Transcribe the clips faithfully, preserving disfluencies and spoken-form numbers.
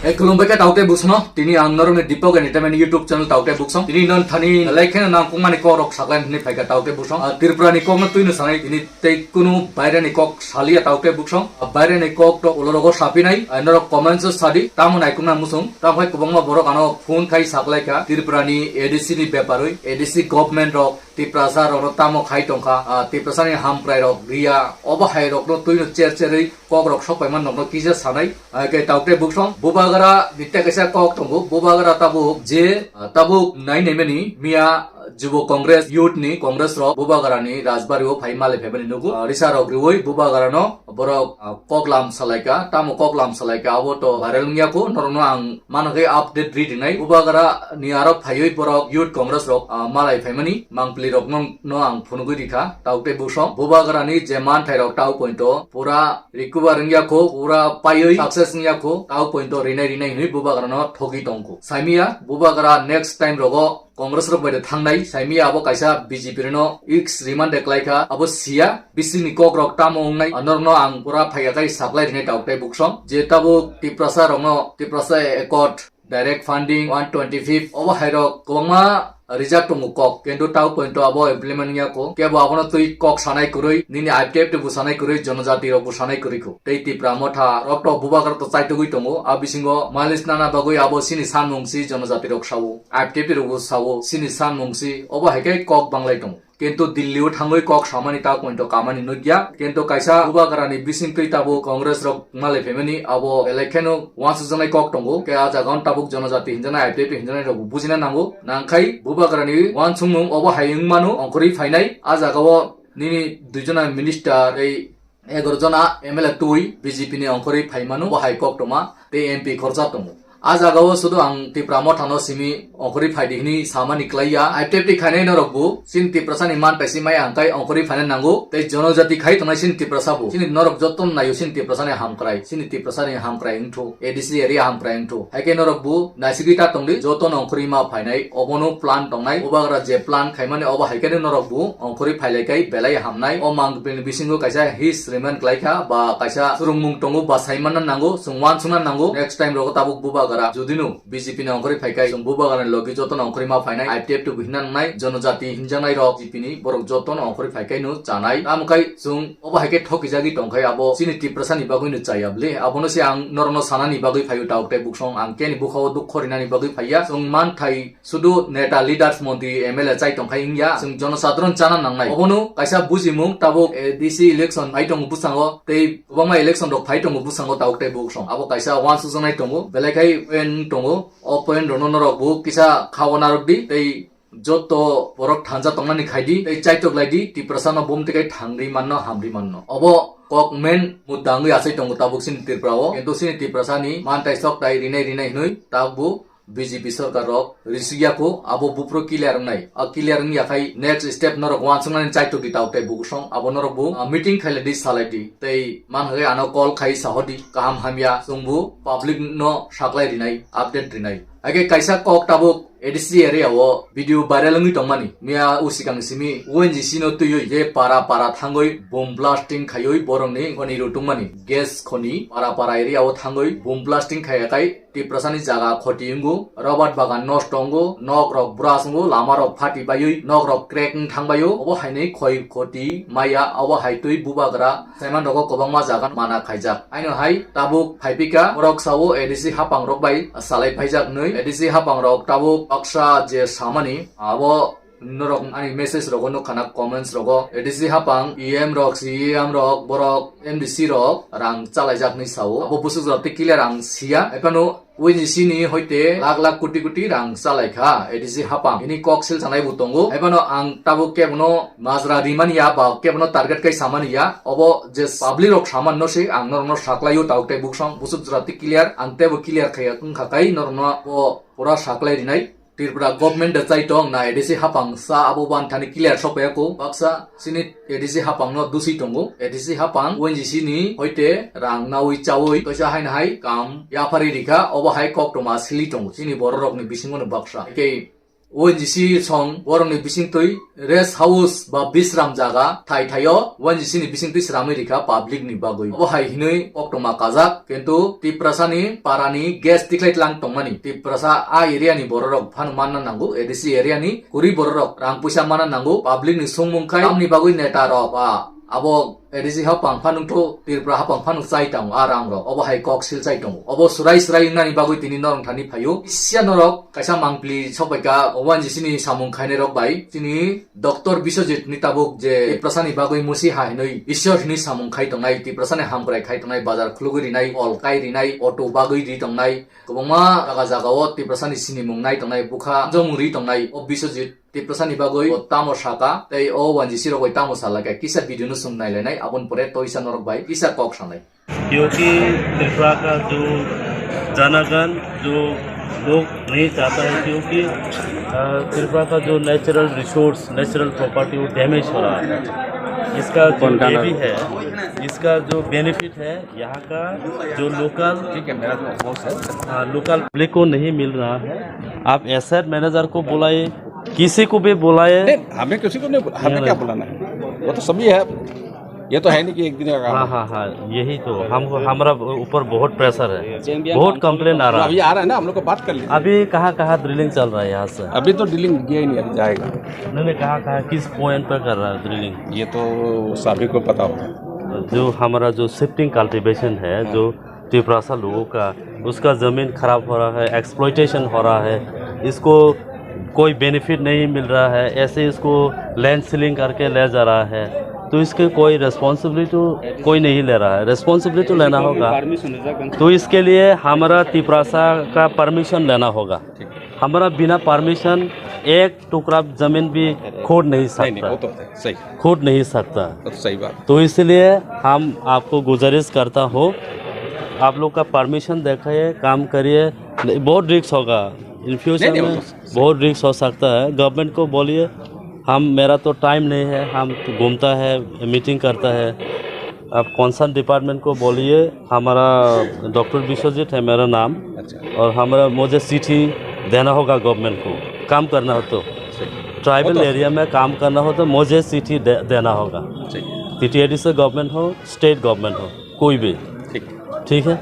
Hey, khulumbai kha taukte buksong no. Tini ang norokni Deepak Entertainment YouTube channel taukte buksong. Tini non thani lai kheno nang kungmani kok rok saklai hwnwi phaikha taukte buksong. Ah, Tripura ni kok no twino sanai tini tei kunu baire ni kok saliya taukte buksong. Ah, baire ni kok to ulo rogo sapinai. Ah, norok comments o sadi. Tamo nai kungna musung. Tam hai kwbangma borok ano phone khai saklai kha. Tripura ni A D C ni beparoi. A D C government rok Tiprasa rok no tamo khai tongkha. Ah, Tiprasa ni hamkrai rok riya. Obo hai rok no twino cher cherwi kok rok sok paima nokno kisa sanai, ah, ke taukte buksong Bubagra ni tei kaisa kok tongo. Bubagra tabuk je, ah, tabuk nai naimani miya Jubo Congress youth ni Congress rok Bubagra ni Rajbari o phai malai phaimani nugo. Ah, risa rok riwi Bubagra no borok, ah, koklam salaika, tamo koklam salaika abo to viral wngya kho, norokno ang mano khe update ri ringnai. Bubagra ni aro phaiwi borok youth Congress rok, ah, malai phaimani mangpili rok no, no ang phunugwi rikha, taukte buksong Bubagra ni je manthai rok tau pointo pura recover wngya kho, pura paiwi success wngya kho, tao point o rinai rinai hinwi Bubagra no thogi tongkho. Saimiya Bubagra next time rogo Congress rok bai de thangnai, saimiya abo kaisa B J P rino risk rimande klaikha, abo siya bisingni kok rok tamo wngnai, norokno ang pura phaiya kai saklai rinai taukte buksong je tabuk Tiprasa rokno Tiprasa Accord direct funding one twenty fifth obo hairok kwbangma rijak tongo kok, kintu tao pointo abo implement wngya kho. Kebo abono twi kok sanai kwrwi, nini I P F T bo sanai kwrwi, jonojati rok bo sanai kwrwi kho. Tei Tipra motha rok to Bubagra to chaitugwi tongo. A bisingo mileage nana bagwi abo sini sanmung si jonojati rok sao, I P F T rok bo sao, sini sanmung si obo hai khe kok banglai tongo. Kintu Delhi o thangwi kok samani ta pointo kamani nukya. Kintu kaisa Bubagrani bisingtwi tabuk Congress rok malai phaimani abo belai kheno uansukjaknai kok tongo. Khe a jaga o tabuk jonojati hinjaknai, I P F T hinjaknai rok bo bujina nango. Nangkhai Bubagrani uansukmung obo hai wngmano ongkhorwi phainai. A jaga o nini duijona minister tei egaroh jona M L A twi B J P ni ongkhorwi phai mano, bo hai koktwma tei M P khoroksa tongo. A jagao sudu ang Tipra mothano simi ongkhorwi phaidi hwnwi samani klaiya. I P F T khainai norokbo chini Tiprasani mantai si maya hwnkhai ongkhorwi phaina nango, tei jonojati khai tongnai chini Tiprasabo. Chini norok jotono naio chini Tiprasani hamkrai, chini Tiprasani hamkrai wngthu, A D C area hamkrai wngthu. Haikhe norokbo naisigwi ta tongdi, jotono ongkhorwi ma phainai, obono plan tongnai, Bubagra je plan khaimani obo haikheno norokbo ongkhorwi phailaikhai belai hamnai. O mang bini bisingo kaisa his remind khlaikha ba kaisa swrwngmung tongo ba saimanna nango, chwng uansukna nango. Next time rogo tabuk Bubagra judino B J P ni ongkhorwi phaikhai chwng Bubagrani logi jotono ongkhorwi ma phainai, I P F T bo hinna nangnai, jonojati hinjaknai rok B J P ni borok jotono ongkhorwi phaikhai no chanai. Tamo khai chwng obo hai khe thokijagwi tongkhai abo chini Tiprasani bagwi no chaya bwle. Abono se ang norokno sanani bagwi phaio tabuk tei buksong ang keni bukhao dukho rinani bagwi phaiya. Chwng manthai sudu neta, leaders, montri, M L A chai tongkhai wngya. Chwng jonosadharon chana nangnai. Obono kaisa bujimung tabuk, eh, D C election phai tongo bwskango tei kwbangma election rok phai tongo bwskango tabuk tei buksong. Abo kaisa uansukjaknai tongo. Belai khai point tongo. O point rokno norok bo kisa khao narwk di tei joto borok thanja tongnani khaidi tei chaitok laidi, Tiprasano bumtwi kai thangri manno, hamri manno. Obo kok main mudda wngwi achai tongo tabuk chini Tripura o. Kintu chini Tiprasani mantai soktai rinai rinai hwnwi tabuk B J P sorkar rok risukya kho, abo buphuru clear wngnai. A clear wngya khai next step norok uansuknani chaitok di tabuk tei buksong. Abo norok bo, ah, meeting khailai di, salai di. Tei man hwnkhe ano call khai sahodi, kaham hamya, chwngbo public no saklai rinai, update rinai. Haikhe kaisa kok tabuk A D C area o video viral wngwi tongmani. Miya usikang simi O N G C no twiwi je para para thangwi bomb blasting khaiwi borokni khoni rutungmani. Gas khoni para para area o thangwi bomb blasting khaiya khai Tiprasani jaga khoti wngo, robot bagan nosto wngo, nok rok bras wngo, lama rok phati baiwi, nok rok crack wng thang baio. Obo hainwi khoi khoti maya, obo hai twi Bubagra Saiman rogo kwbangma jaga mana khaijak. Aino hai tabuk phaipika borok sao A D C hapang rok bai salai phaijak nwi. A D C hapang rok tabuk baksa je samani abo norok ani message rogo nukha na comments rogo. A D C hapang E M rok, C E M rok, borok M D C rok rang chalaijak nwi sao. Abo busuk jora tei clear ang siya. Ephano O N G C ni hoite lakh lakh koti koti rang chalaikha A D C hapang. Ini kok sil sanai bo tongo. Haibano ang tabuk kebono majra rimani ya ba kebono target kai samani ya. Obo je public rok saman no se ang norokno saklaio tabuk tei buksong busuk jora tei clear. Ang tebo clear khaiya wngkha kai norokno bo pura saklai rinai. Tripura government da chai tong na A D C hapang sa abo ban thani clear sokpaiya ko. Baksa sini A D C hapang no dusi tongo. A D C hapang O N G C ni hoite rang nawi chawi kaisa haina hai kam yaphari rikha, obo hai koktwma sili tongo chini borok rokni bisingo no baksa. Tei O N G C song borokni bisingtwi rest house ba bisram jaga thai thaio O N G C ni bisingtwi sramwi rikha public ni bagwi. Obo hai hinwi koktwma kajak, kintu Tiprasa ni para ni gas tikhlai tlang tongmani. Tiprasa a area ni bororok phano manna nango, A D C area ni kwrwi bororok rang puisa manna nango, public ni songmung khai tamni bagwi neta rok ba abo A D C hapang phano to Tripura hapang phano chai tongo a rang rok. Obo hai kok sil chai tongo. Obo surai surai wngnani bagwi tini norong thani phaio. Kisa norok kaisa mangpli sokbaika O N G C ni samung khainai rok bai. Tini Doctor Biswajit ni tabuk je Tiprasa ni bagwi musi ha hinwi Ishwar hinwi samung khai tongnai, Tiprasa ni hamkrai khai tongnai, bazar khulugwi rinai, ol kai rinai, auto bagwi ri tongnai, kwbangma jaga jaga o Tiprasa ni sinimung nai tongnai, bwkha jomung ri tongnai. O Biswajit Tiprasa ni bagwi o tamo saka, tei o O N G C rok bai tamo salaka, kisa video no chwng nailainai, aboni pore toisa norok bai kisa kok sanai. क्योंकि त्रिपुरा का जो जनागण, जो लोग नहीं चाहता है, क्योंकि अ, त्रिपुरा का जो नेचुरल रिसोर्स, नेचुरल प्रॉपर्टी, वो डैमेज हो रहा है। इसका जो ये भी है, इसका जो बेनिफिट है, यहाँ का जो लोकल, ठीक है, मेरा तो बहुत है। हाँ, लोकल पब्लिक को नहीं मिल रहा है। आप एसेट मैनेजर को बुलाए, किसी को भी बुलाए। नहीं, हमें किसी को नहीं बुला, हमें क्या बुलाना है? वो तो सभी है। ये तो है नहीं कि एक दिन का काम हाँ, है। हाँ, हाँ, यही तो। हमको, हमारा ऊपर बहुत प्रेशर है, बहुत कंप्लेन आ रहा है। अभी आ रहा है ना, हम लोग को बात कर लीजिए। अभी कहाँ कहाँ ड्रिलिंग चल रहा है यहाँ से? अभी तो ड्रिलिंग गया ही नहीं, अभी जाएगा। नहीं, नहीं, कहाँ कहाँ, किस पॉइंट पर कर रहा है ड्रिलिंग? ये तो सभी को पता होगा। जो हमारा जो शिफ्टिंग कल्टीवेशन है, हाँ। जो तिपरासा लोगों का, उसका ज़मीन खराब हो रहा है, एक्सप्लॉयटेशन हो रहा है, इसको कोई बेनिफिट नहीं मिल रहा है, ऐसे इसको लैंड सीलिंग करके ले जा रहा है, तो इसके कोई रिस्पॉन्सिबिलिटी कोई नहीं ले रहा है। रिस्पॉन्सिबिलिटी लेना होगा। तो इसके लिए हमारा तिपरासा का परमिशन लेना होगा। हमारा बिना परमिशन एक टुकड़ा जमीन भी खोद नहीं नहीं, नहीं, सकता। वो तो है, सही। खोद नहीं सकता। वो तो सही बात। तो इसलिए हम आपको गुजारिश करता हूँ, आप लोग का परमिशन देखाइए, काम करिए। नहीं, बहुत रिस्क होगा इन फ्यूचर नहीं, नहीं, वो में, तो सही। बहुत रिस्क हो सकता है। गवर्नमेंट को बोलिए, हम, मेरा तो टाइम नहीं है, हम घूमता है, मीटिंग करता है। आप कंसर्न डिपार्टमेंट को बोलिए, हमारा डॉक्टर विश्वजीत है मेरा नाम। अच्छा। और हमारा, मुझे सिटी देना होगा गवर्नमेंट को, काम करना हो तो। सही। ट्राइबल वो तो एरिया में काम करना हो तो मुझे सिटी दे, देना होगा। सही। पीटीएडी से गवर्नमेंट हो, स्टेट गवर्नमेंट हो, कोई भी। ठीक। ठीक है?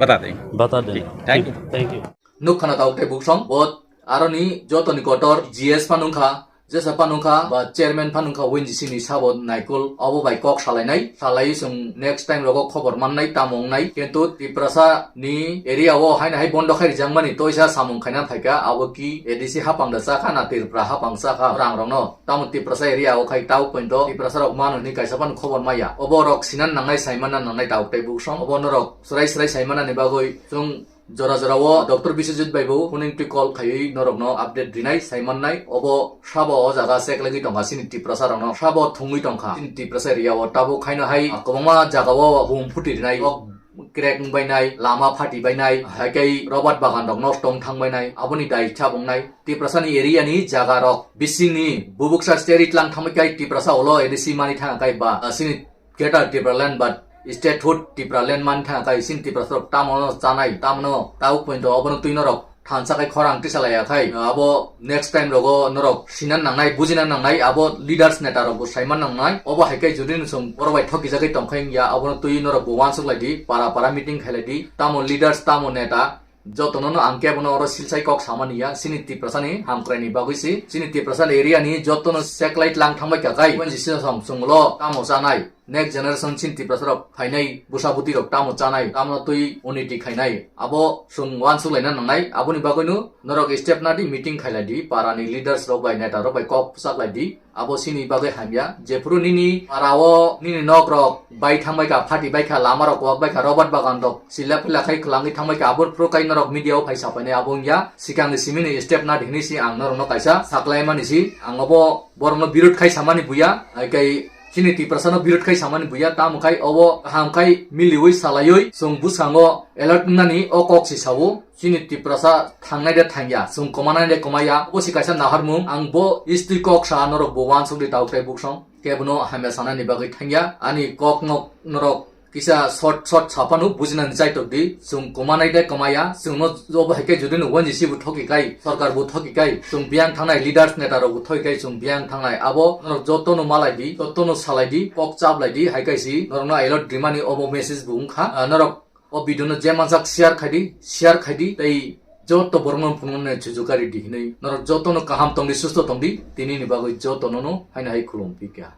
बता देंगे। बता देंगे। ठीक। Thank you. Thank you. Nuk khana tau tei buksong, bo aroni jotoni kotor G S phanungkha, jesa phanungkha, ba chairman phanungkha O N G C ni sabo Naikul, obo bai kok salainai, salai chwng next time rogo khobor mannai, tamo wngnai, kintu Tiprasa ni area o haino hai bondo khai rijak mani toisa samung khaina phaikha, abo ki A D C hapang da chakha na Tripura hapang chakha rang rokno, tamo Tiprasa area o khai tau pointo Tiprasa rok mano hwnwi kaisa phano khobor maya, obo rok sinan nangnai, saimana nangnai tau tei buksong, obo norok srai srai saimana ni bagwi chwng Jora jora o Doctor Biswajit bai bo phone twi call khaiwi norokno update rinai, saimannai. Obo sabo o jaga check lagwi tongkha chini Tiprasa rokno, sabo thwngwi tongkha chini Tiprasa area o. Tabuk haino hai kwbangma jaga o hum phuti rinai, kok crack wngbainai, lama phati bainai, hai khe robot bagan rok nosto wng thangbainai, aboni dai kha wngnai. Tiprasa ni area ni jaga rok bisingni bubuksa sterei tlang thangbai khe Tiprasa ulo A D C mani thang khe ba chini Greater Tipraland ba Statehood Tipraland man thang khe chini Tiprasa rok tamo no chanai, tamo no tabuk pointo obono twi norok thansa khai khorang tisa laiya khai, abo next time rogo norok sinan nangnai, bujina nangnai, abo leaders neta rok bo saiman nangnai. Obo hai khe jodi no chwng borok bai thoki jagwi tong khe wngya, abono twi norok bo uansuk lai di, para para meeting khai lai di, tamo leaders, tamo neta, jotono no ang kebo no oro silsai kok samani ya, chini Tiprasa ni hamkrai ni bagwi se, chini Tiprasa area ni jotono satellite lang thangbai kha khai, O N G C song chwng ulo tamo chanai, next generation chini Tiprasa rok phainai, bwsa bwtwi rok tamo chanai, tamo twi unity khainai, abo chwng uansuk laina nangnai. Aboni bagwi no norok step na di, meeting khai lai di, para ni leaders rok bai, neta rok bai kok bwsak lai di. Abo chini bagwi hamya, jephuru nini para o nini nok rok bai thangbai kha, phati bai kha, lama rok kok bai kha, robot bagan rok chila phila khai kwlangwi thangbai kha, abo phuru kai norok media o phai sapainai abo wngya, sikang ni simi ni step na di hinwi si ang norok no kaisa saklai mani si, ang obo borok no birod khai samani buya, hai kai chini Tiprasa no birod khai samani buya, tamo khai obo kaham khai miliwi salaiwi chwng bwskango alert wngnani o kok si sao. Chini Tiprasa thangnai de thangya, chwng kwmanai de kwmaya, obo se kaisa naharmung. Ang bo istwi kok sa norok bo uansuk di tau tei buksong. Kebono hamya sanani bagwi thangya, ani kok no norok kisa short short saphano bujinani chaitok di, chwng kwmanai de kwmaya, chwngno jobo hai khe jodi no Y G C bo thoki kai, sorkar bo thoki kai, chwng biyang thangnai leaders neta rok bo thoki kai, chwng biyang thangnai abo norok jotono malai di, jotono salai di, kok chaplai di, hai khe si norokno alert rimani obo message bo wngkha. Ah, norok o video no je mansak share khai di, share khai di, tei joto borokno phunuknai chuju kari di hinwi norok jotono kaham tong di, susto tong di, tini ni bagwi jotono no haino hai khulum phi kha.